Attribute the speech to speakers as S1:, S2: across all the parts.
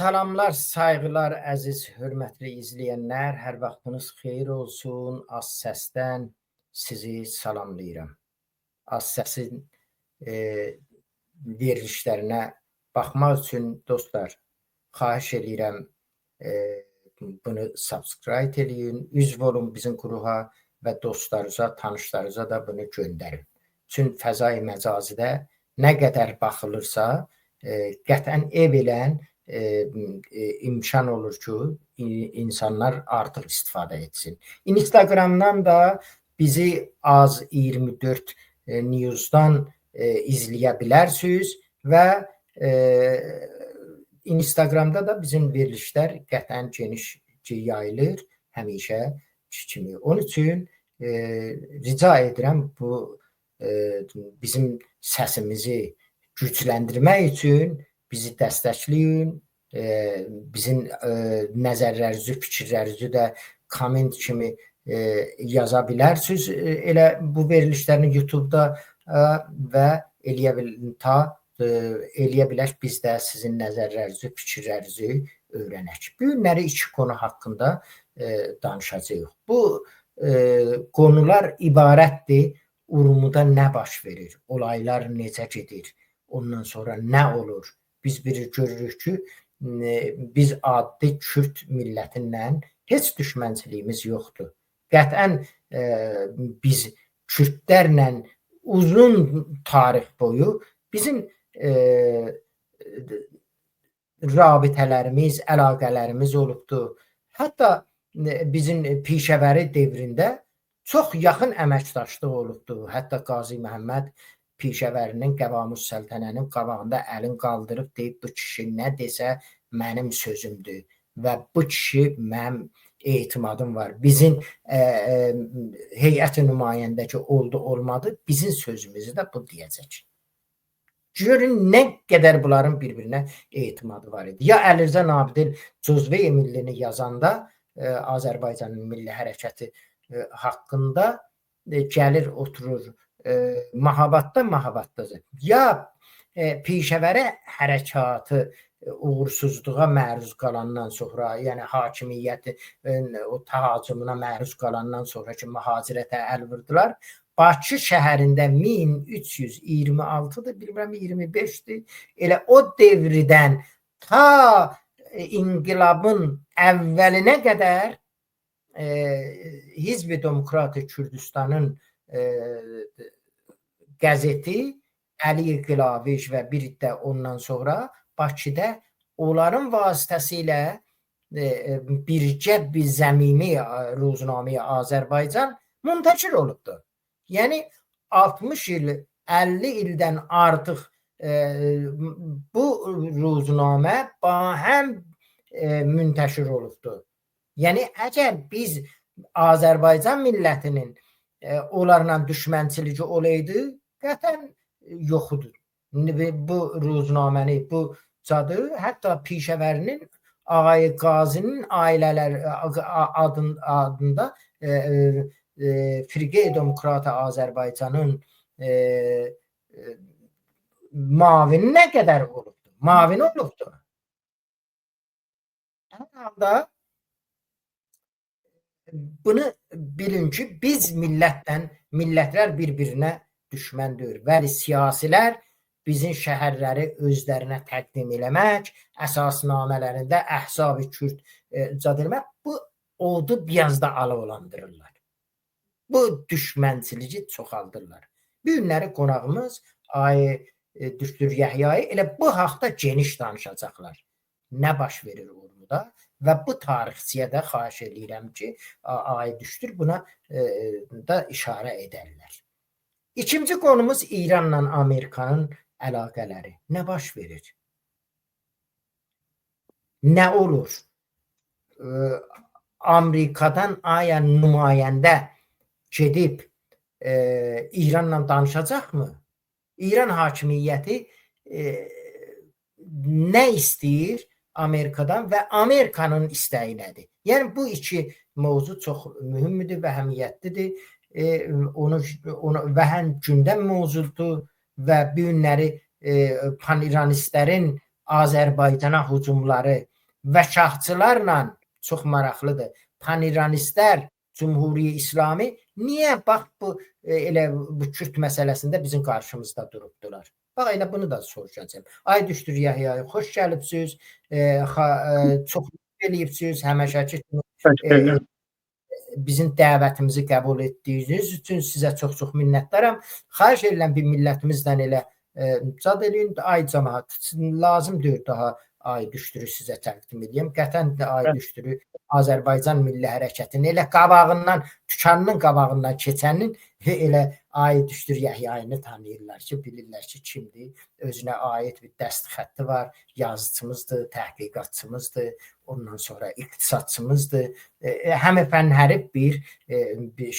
S1: Salamlar, sayğılar, əziz, hörmətli izləyənlər, hər vaxtınız xeyir olsun. Az səsdən sizi salamlayıram. Az səsin verilişlərinə baxmaq üçün dostlar, xahiş eləyirəm, bunu subscribe eləyin, üzv olun bizim qruha və dostlarınıza, tanışlarınıza da bunu göndərin. Çünki fəzai məcazidə nə qədər baxılırsa, qətiyyən ev elən imkan olur ki, insanlar artıq istifadə etsin. Instagramdan da bizi az 24 News'dan izləyə bilərsiniz və Instagramda da bizim verilişlər qətiyyən geniş yayılır həmişə kimi. Onun üçün rica edirəm bu bizim səsimizi gücləndirmək üçün bizi dəstəkləyin, bizim nəzərlərinizi, fikirlərinizi də komment kimi yaza bilərsiniz. Elə bu verilişlərini YouTube-da və eləyə bil ta eləyə bilər biz də sizin nəzərlərinizi, fikirlərinizi öyrənək. Bu günləri iki konu haqqında danışacağıq. Bu konular ibarətdir Urmuda nə baş verir, olaylar necə gedir, ondan sonra nə olur? Biz bir görürük ki, biz adi Kürd millətinlə heç düşmənçiliyimiz yoxdur. Qətiyyən biz Kürdlərlə uzun tarix boyu bizim rabitələrimiz, əlaqələrimiz olubdur. Hətta bizim Pişəvəri devrində çox yaxın əməkdaşlıq olubdur. Hətta Qazi Məhəmməd Pişəvərinin Qəvamus Səltənənin qabağında əlin qaldırıb deyib bu kişi nə desə mənim sözümdür və bu kişi mənim etimadım var. Bizim heyət-i nümayəndəki oldu olmadı, bizim sözümüzü də bu deyəcək. Görün nə qədər bunların bir-birinə etimadı var idi. Ya Əlirza Nabidil Cüzve-i Millini yazanda Azərbaycanın milli hərəkəti haqqında gəlir oturur Mahabadda Mahabaddadır. Ya Pişəvərə hərəkatı uğursuzluğa məruz qalandan sonra, yəni hakimiyyəti o təhacümünə məruz qalandan sonra ki, mühacirətə əl vurdular. Bakı şəhərində 1326-dır, bilmirəm 25-dir. Elə o devridən ta inqilabın əvvəlinə qədər Hizb-i Demokrat Kürdistanın qəzeti Əli Qilaviş və bir də ondan sonra Bakıda onların vasitəsilə bircə bir zəmimi ruznaməyə Azərbaycan müntəşir olubdur. Yəni 60 il, 50 ildən artıq bu ruznamə həm müntəşir olubdur. Yəni əgər biz Azərbaycan millətinin onlarla düşmənçiliyi olaydı, qətiyyən yoxudur. Bu ruznaməni, bu cadı, hətta Pişəvərinin Ağay Qazinin ailələr adında Firqə-i Demokrat Azərbaycanın mavini nə qədər olubdur? Mavini olubdur. Hər halda bunu bilin ki, biz millətlə, millətlər bir-birinə düşmən deyil. Bəli, siyasilər bizim şəhərləri özlərinə təqdim eləmək, əsasnamələrində əhzab-ı Kürd icad eləmək, bu odu biraz da alovlandırırlar. Bu düşmənçiliyi çoxaldırlar. Bu günləri qonağımız Ay Düşdür Yəhyayı elə bu haqda geniş danışacaqlar. Nə baş verir Urmuda və bu tarixçiyə də xahiş eləyirəm ki, Ay Düşdür buna da işarə edərlər. İkinci konumuz İranla Amerikanın əlaqələri. Nə baş verir? Nə olur? Amerikadan aya nümayəndə gedib İranla danışacaqmı? İran hakimiyyəti nə istəyir Amerikadan və Amerikanın istəyi nədir? Yəni bu iki mövzu çox mühümdür və əhəmiyyətlidir. Onu və həm gündəm mövzudur və bu günləri pan-İranistlərin Azərbaycana hücumları Və şahçılarla çox maraqlıdır. Paniranistlər, Cumhuriyyət İslami niyə bax bu elə bu Kürt məsələsində bizim qarşımızda durubdular? Bax elə bunu da soruşacağam. Ay Düşdür Yəhyayı, xoş gəlibsiz. Çox eləyibsiz həmişəki kimi bizim dəvətimizi qəbul etdiyiniz üçün sizə çox-çox minnətdaram. Xahiş edirəm bir millətimizlə elə cad eləyin. Ay camaat, lazım deyil daha Ay Düşdürü sizə təqdim edeyim. Qətən də Ay Düşdürü Azərbaycan Milli Hərəkətinin elə qabağından, dükanının qabağından keçənin elə Ay Düşdür Yəhyayını tanıyırlar ki, bilirlər ki, kimdir. Özünə aid bir dəst xətti var, yazıçımızdır, təhqiqatçımızdır, ondan sonra iqtisadçımızdır. Həm fənhərif bir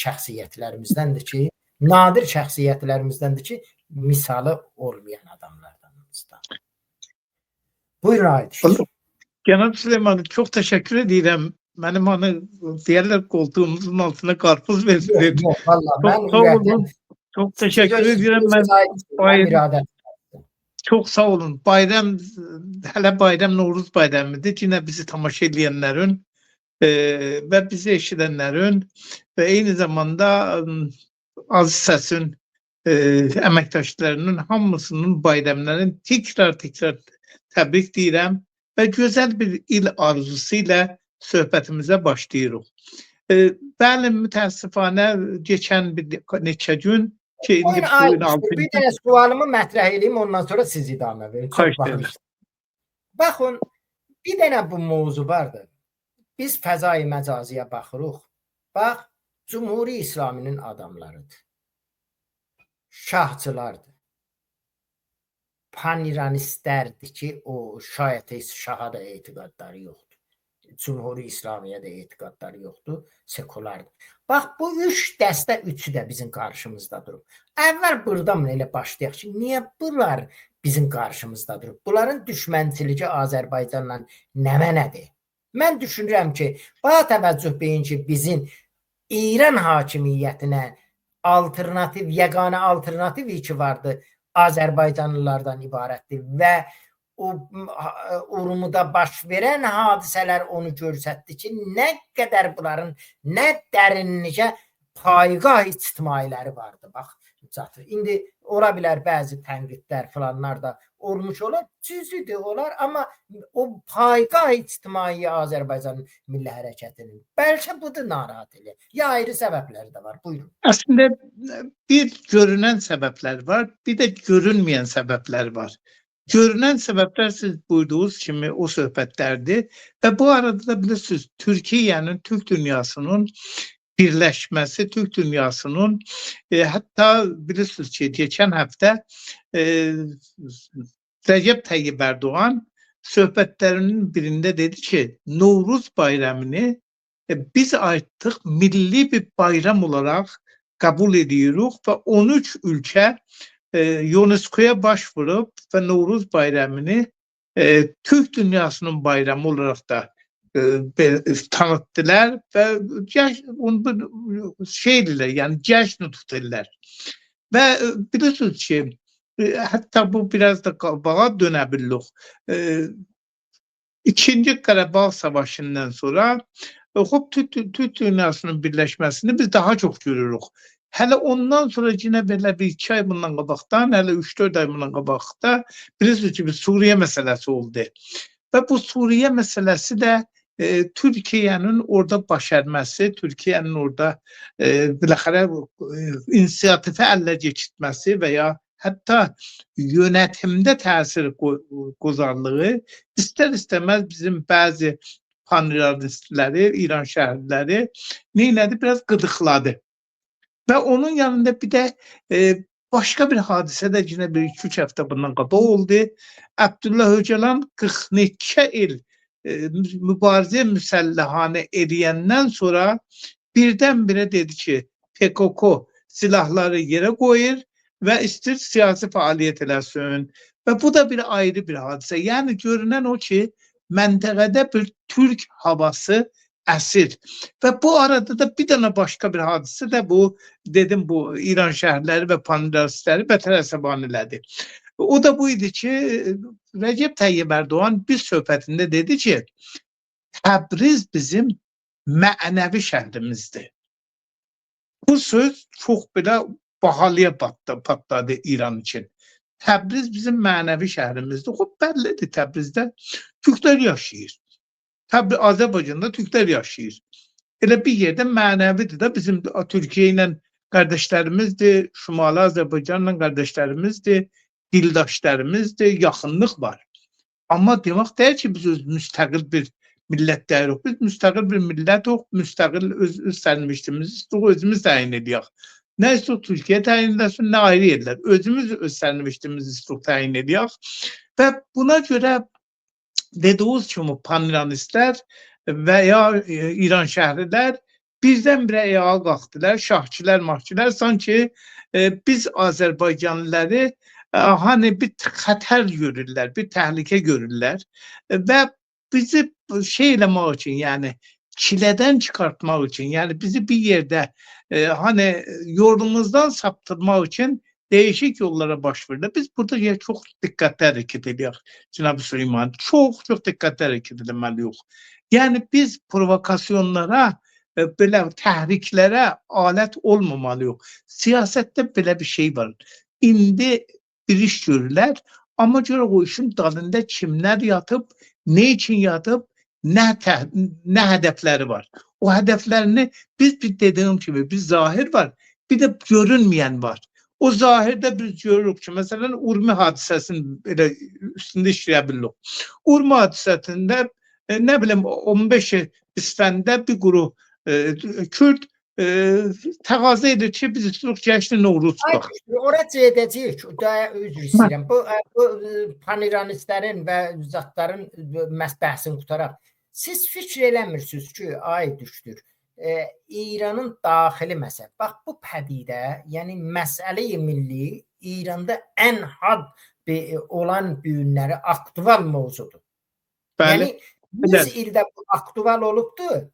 S1: şəxsiyyətlərimizdəndir ki, nadir şəxsiyyətlərimizdəndir ki, misalı olmayan adamlardanımızdan. Buyurun Ay Düşdür.
S2: Cənab Süleymanlı, çox təşəkkür edirəm. Mənim hani deyərlər koltuğumuzun altına karpuz verilir.
S1: Yox, vallahi mən
S2: Çox sağ olun. Çox təşəkkür edirəm. Mən çox sağ olun. Bayram, hələ bayram Novruz bayramıdır. Yenə bizi tamaşa edənlərin və bizi eşidənlərin və eyni zamanda Az Səsin əməkdaşlarının hamısının bayramlarını tekrar təbrik deyirəm və gözəl bir il arzusu ilə söhbətimizə başlayırıq. Bəli, mütəəssifanə keçən bir neçə gün ki, indi
S1: bu altı... Bir dənə sualımı mətrəh eləyim, ondan sonra siz idamə verin. Çox baxın, bir dənə bu mövzu vardır. Biz fəzai məcaziyə baxırıq. Bax, Cumhuri İslaminin adamlarıdır. Şahçılardır. Paniranistlərdir ki, o şayət şaha da etiqadları yoxdur. Cumhuri İslamiyə də etiqadları yoxdur, sekulardır. Bax, bu üç dəstə üçü də bizim qarşımızda durub. Əvvəl buradan elə başlayaq ki, niyə bunlar bizim qarşımızda durub? Bunların düşmənçiliyi Azərbaycanla nə mənədir? Mən düşünürəm ki, bax təvəccüh beyin ki, bizim İran hakimiyyətinə alternativ, yeganə alternativ ki vardı, Azərbaycanlılardan ibarətdir və o Urmuda baş verən hadisələr onu göstərdi ki, nə qədər bunların nə dərinlicə payqah ictimailəri vardı. Bax, çatır. İndi ola bilər bəzi tənqidlər filanlar da olmuş olar, cüzüdür olar, amma o payqah ictimai Azərbaycan Milli Hərəkətinin bəlkə budur narahat elə. Ya ayrı səbəbləri də var. Buyurun.
S2: Əslində bir görünən səbəblər var, bir də görünməyən səbəblər var. Görünən səbəblər siz buyurduğunuz kimi o söhbətlərdir və bu arada da bilirsiniz Türkiyənin, Türk dünyasının birləşməsi, Türk dünyasının hətta bilirsiniz ki, keçən həftə Rəcəb Tayyip Erdoğan söhbətlərinin birində dedi ki, Novruz bayramını biz artıq milli bir bayram olaraq qəbul ediyoruz və 13 ülkə UNESCO-ya başvurub və Novruz bayramını Türk dünyasının bayramı olaraq da tanıttılar və onu şeydirlər, yəni cəşn tuturlar. Və bilirsiniz ki, hətta bu biraz da qabağa dönə bilirik. İkinci Qarabağ Savaşından sonra hop Türk dünyasının birləşməsini biz daha çox görürük. Hələ ondan sonra yenə belə bir 2 ay bundan qabaqdan, hələ 3-4 ay bundan qabaqda bilirsiniz ki, bir Suriye məsələsi oldu. Və bu Suriye məsələsi də Türkiyənin orada başarması, Türkiyənin orada biləxərə inisiatifi əllə keçirtməsi və ya hətta yönetimdə təsir qozarlığı istər-istəməz bizim bəzi paniranistləri, İran şəhərliləri neylədi? Biraz qıdıqladı. Və onun yanında bir də başqa bir hadisə də yenə bir 2-3 həftə bundan qabaq oldu. Abdullah Öcalan 40 neçə il mübarizə müsəlləhanə eləyəndən sonra birdən-birə dedi ki, PKK silahları yerə qoyur və istir siyasi fəaliyyət eləsin. Və bu da bir ayrı bir hadisə. Yəni görünən o ki, məntəqədə bir Türk havası əsir. Və bu arada da bir dənə başqa bir hadisə də bu, dedim bu İran şəhərləri və panirastləri bətər əsəban elədi. O da bu idi ki, Recep Tayyip Erdoğan bir söhbətində dedi ki, Təbriz bizim mənəvi şəhrimizdir. Bu söz çox belə bahalıya patladı İran üçün. Təbriz bizim mənəvi şəhrimizdir. Xub, bəllidir, Təbrizdə türklər yaşayır. Azərbaycanda türklər yaşayır. Elə bir yerdə mənəvidir də, bizim Türkiyə ilə qardaşlarımızdır, Şimali Azərbaycanla qardaşlarımızdır, dildaşlarımızdır, yaxınlıq var. Amma demək deyil ki, biz öz müstəqil bir millət deyirik. Biz müstəqil bir millətik, müstəqil öz sərniştimizi istirik, özümüz təyin edirik. Nə istirik Türkiyə təyin eləsin, nə ayrı yerlər. Özümüz öz sərniştimizi istirik təyin edirik. Və buna görə dediyiniz kimi paniranistlər və ya İran şəhrilər birdən-birə ayağa qalxdılar, şahçılar, mahçılar, sanki biz Azərbaycanlıları hani bir xətər görürlər, bir təhlükə görürlər və bizi şey eləmək üçün, yəni çilədən çıxartmaq üçün, yəni bizi bir yerdə hani yolumuzdan saptırmaq üçün değişik yollara başvururlar. Biz burada ya çox diqqətli hərəkət edirik, Cənab Süleyman. Çox diqqətli hərəkət etməliyik. Yəni biz provokasyonlara, belə təhriklərə alət olmamalıyıq. Siyasətdə belə bir şey var. İndi bir iş görürlər, amma görə o işin dalında kimlər yatıb, nə üçün yatıb, nə hədəfləri var. O hədəflərini biz bir dediyim kimi bir zahir var, bir də görünməyən var. O zahirdə biz görürük ki, məsələn, Urmi hadisəsinin belə üstündə işləyə bilirik. Urmi hadisəsində nə bilim 15 İsfəndə bir qrup Kürt təqaza edir ki, biz istirik cəşni Novruz tutaq.
S1: Ora gedəcəyik. Üzr istəyirəm. Bu paniranistlərin və zatların bəhsini qutaraq. Siz fikr eləmirsiniz ki, ay düşdür. İranın daxili məsələ. Bax, bu pədidə, yəni məsələ-i milli İranda ən had olan günləri aktual mövzudur. Bəli. Yəni 100 ildə bu aktual olubdur.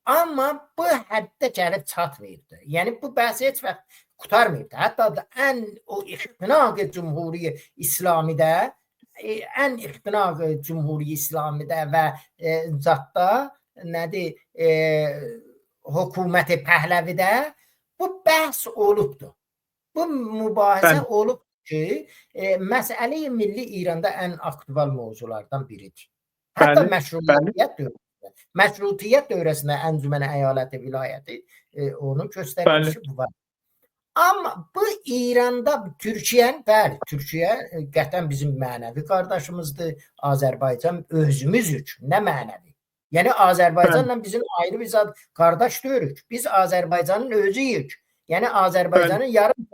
S1: Amma bu həddə gəlib çatmayıbdır. Yəni bu bəhs heç vaxt qurtarmayıbdır. Hətta da ən o ixtinaq Cumhuriyyət İslamidə, ən ixtinaq Cumhuriyyət İslamidə və zatda nədir, hökuməti Pəhləvidə bu bəhs olubdur. Bu mübahisə olub ki, məsələ-i milli İranda ən aktual mövzulardan biridir. Hətta məşrutiyyət dövründə. Məşrutiyyət dövrəsində Əncüməni Əyaləti vilayəti onun göstəricisi bu var. Amma bu İranda Türkiyənin, bəli, Türkiyə qətiyyən bizim mənəvi qardaşımızdır. Azərbaycan özümüz üçün nə mənəvi? Yəni Azərbaycanla bizim ayrı bir zat qardaş deyirik. Biz Azərbaycanın özüyük. Yəni Azərbaycanın yarım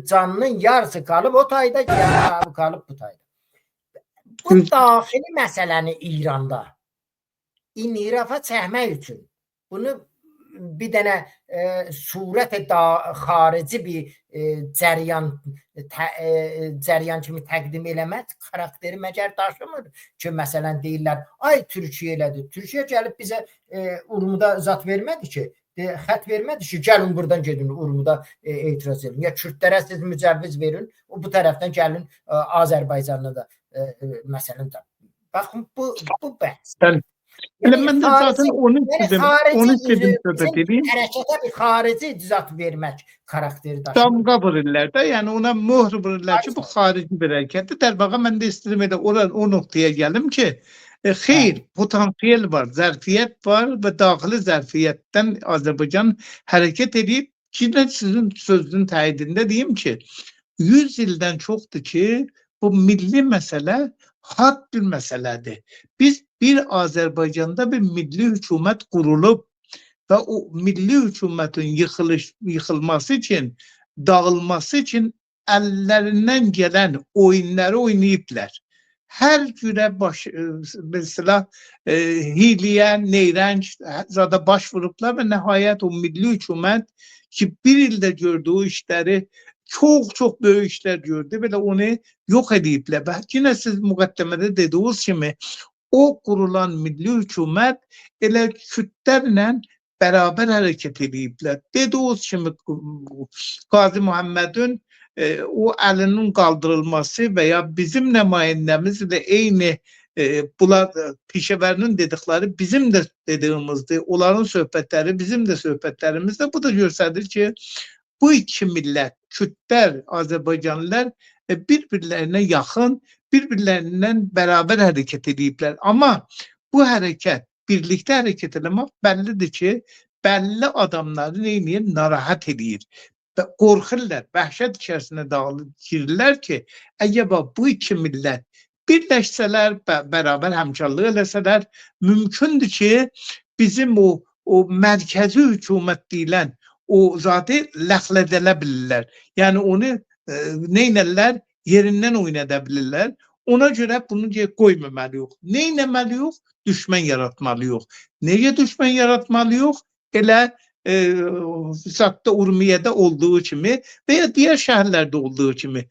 S1: canının yarısı qalıb o tayda, yarısı qalıb bu tayda. Bu daxili məsələni İranda inhirafa çəkmək üçün bunu bir dənə surət xarici bir cəryan cəryan kimi təqdim eləmək xarakteri məgər daşımır ki, məsələn deyirlər, ay Türkiyə elədi. Türkiyə gəlib bizə Urmuda zat vermədi ki, xət vermədi ki, gəlin buradan gedin Urmuda etiraz edin. Ya Kürdlərə siz mücəvviz verin, o bu tərəfdən gəlin Azərbaycanlı da məsələn də. Baxın bu bəhs.
S2: Yəni mən də zaten onu istedim, söhbət edeyim.
S1: Hərəkətə bir xarici zat vermək xarakteri daşıyır.
S2: Damğa vururlar da, yəni ona möhr vururlar ki, bu xarici bir hərəkətdir. Dərbağa mən də istəyirəm elə o noktaya gəlim ki, xeyr, potansiyel var, zərfiyyət var və daxili zərfiyyətdən Azərbaycan hərəkət edib. Ki, sizin sözünün təyidində deyim ki, 100 ildən çoxdur ki, bu milli məsələ had bir məsələdir. Biz bir Azərbaycanda bir milli hökumət qurulub və o milli hökumətin yıxılması üçün, dağılması üçün əllərindən gələn oyunları oynayıblar. Hər cürə mesela hiliyə, neyrəng zada baş vurublar və nəhayət o milli hökumət ki bir ildə gördüyü işləri çox böyük işlər gördü və onu yox ediblər. Və yenə siz müqəddəmədə dediyiniz kimi o qurulan milli hökumət elə kürdlərlə bərabər hərəkət ediblər. Dediyiniz kimi Qazi Muhammedin o əlinin qaldırılması və ya bizim nümayəndəmizlə eyni bunlar Pişəvərinin dedikləri bizim də dediyimizdir. Onların söhbətləri bizim də söhbətlərimizdir. Bu da göstərir ki, bu iki millət, Kürdlər, Azərbaycanlılar bir-birlərinə yaxın, bir-birlərindən bərabər hərəkət ediblər. Amma bu hərəkət, birlikdə hərəkət eləmək bəllidir ki, bəlli adamları neyniyir? Narahat eləyir. Və qorxurlar, vəhşət içərisində dağılır, girirlər ki, əcəba bu iki millət birləşsələr, bərabər həmkarlıq eləsələr, mümkündür ki, bizim o mərkəzi hökumət deyilən o zadı ləxlədələ bilirlər. Yəni onu neynərlər? Yerindən oynada bilirlər. Ona görə bunu qoymamalıyıq. Neynəməliyik? Düşmən yaratmalıyıq. Necə düşmən yaratmalıyıq? Elə Zatda Urmiyədə olduğu kimi və ya digər şəhərlərdə olduğu kimi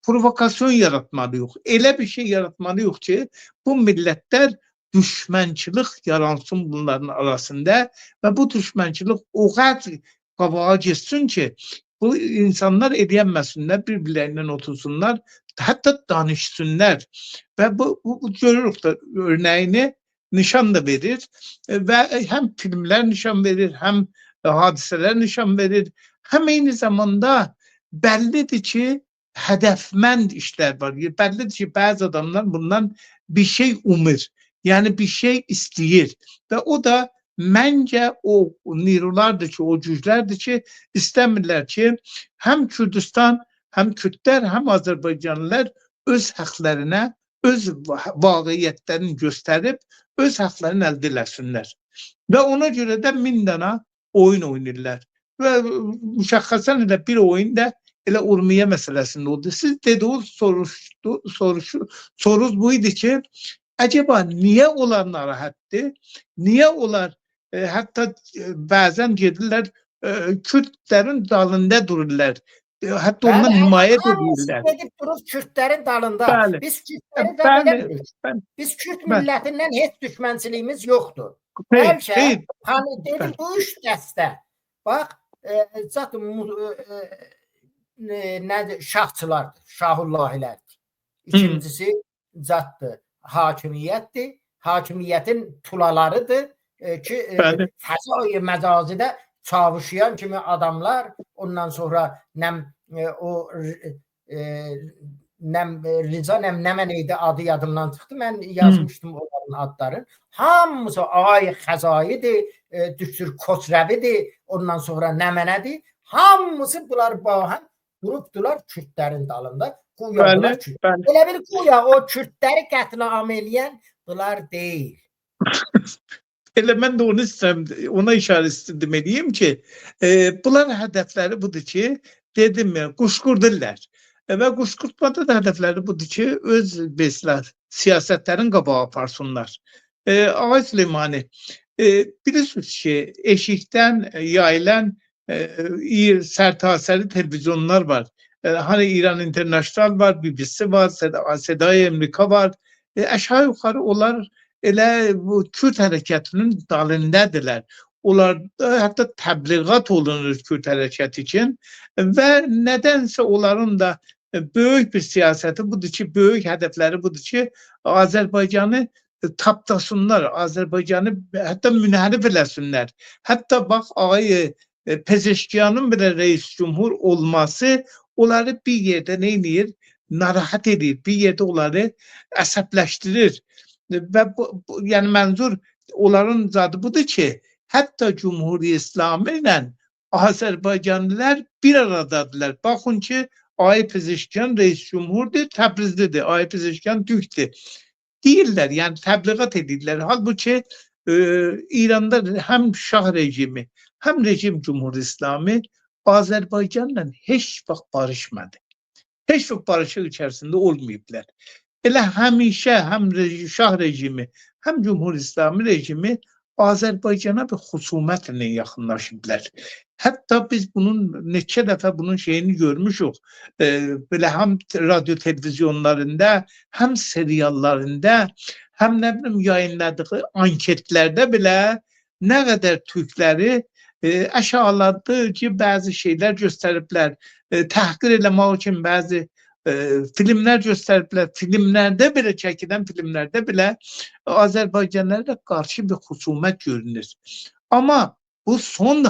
S2: provokasyon yaratmalıyıq. Elə bir şey yaratmalıyıq ki, bu millətlər düşmənçilik yaransın bunların arasında və bu düşmənçilik o qədər qabağa getsin ki, bu insanlar eləyənməsinlər, bir-birlərindən otursunlar, hətta danışsınlar. Və bu görürük də örnəyini nişan da verir və həm filmlər nişan verir, həm hadisələr nişan verir, həm eyni zamanda bəllidir ki, hədəfmənd işlər var. Bəllidir ki, bəzi adamlar bundan bir şey umur. Yəni bir şey istəyir və o da məncə o nirulardır ki, o güclərdir ki, istəmirlər ki, həm Kürdistan, həm Kürdlər, həm Azərbaycanlılar öz həqlərinə, öz vaqiətlərini göstərib, öz həqlərini əldə eləsinlər. Və ona görə də min dənə oyun oynayırlar. Və müşəxəsən elə bir oyun da elə Urmiyə məsələsində oldu. Siz dediniz, sorunuz bu idi ki, acaba niyə onlar narahatdır? Niyə onlar hətta bəzən gedirlər Kürdlərin dalında dururlar. Hətta ondan himayət edirlər.
S1: Gedib durur Kürdlərin dalında. Bəli. Biz Kürdləri də eləmirik. Biz Kürt millətindən heç düşmənçiliyimiz yoxdur. Bəlkə, hani dedim bu üç dəstə. Bax, zat nədir? Şahçılardır, Şahullahilərdir. İkincisi zatdır, hakimiyyətdir. Hakimiyyətin tulalarıdır ki, fəzai məcazidə çavuşayan kimi adamlar, ondan sonra nəm o nəm Riza nəm nəmən idi adı yadımdan çıxdı. Mən yazmışdım onların adlarını. Hamısı ay Xəzaidir, düşür Kosrəvidir, ondan sonra nəmənədir. Hamısı bunlar bahəm durubdular Kürdlərin dalında. Güya bunlar Kürt. Elə bir güya o Kürdləri qətlə am eləyən bunlar deyil.
S2: Elə mən də onu istəyirəm, ona işarə istedim eləyim ki, bunların hədəfləri budur ki, dedim ya, quşqurdurlar. Və quşqurtmada da hədəfləri budur ki, öz beslər, siyasətlərin qabağa aparsınlar. Ağay Süleymani, bilirsiniz ki, eşikdən yayılan sərtasəri televizyonlar var. Hani İran International var, BBC var, Sedai Amerika var. Aşağı yuxarı onlar elə bu Kürt hərəkətinin dalındadırlar. Onlar hətta təbliğat olunur Kürt hərəkəti üçün və nədənsə onların da böyük bir siyasəti budur ki, böyük hədəfləri budur ki, Azərbaycanı tapdasınlar, Azərbaycanı hətta münhərif eləsinlər. Hətta bax ağay Pezeşkiyanın belə reis cumhur olması onları bir yerdə nə eləyir? Narahat edir, bir yerdə onları əsəbləşdirir. Və bu, yəni mənzur onların zadı budur ki, hətta Cumhuriyet İslami ilə Azərbaycanlılar bir aradadırlar. Baxın ki, Ay Pezeşkiyan reis cumhurdur, Təbrizlidir. Ay Pezeşkiyan Türkdür. Deyirlər, yəni təbliğat edirlər. Halbuki İranda həm Şah rejimi, həm rejim Cumhuriyet İslami Azərbaycanla heç vaxt barışmadı. Heç vaxt barışıq içərisində olmayıblar. Elə həmişə həm Şah rejimi, həm Cumhuriyet İslami rejimi Azərbaycana bir xüsumətlə yaxınlaşıblar. Hətta biz bunun neçə dəfə bunun şeyini görmüşük. Belə həm radyo televizyonlarında, həm seriallarında, həm nə bilim yayınladığı anketlərdə belə nə qədər türkləri Aşağıladıcı bəzi şeylər göstəriblər. Təhqir eləmək üçün bəzi filmlər göstəriblər. Filmlərdə belə, çəkilən filmlərdə belə Azərbaycanlılara qarşı bir xüsumət görünür. Amma bu son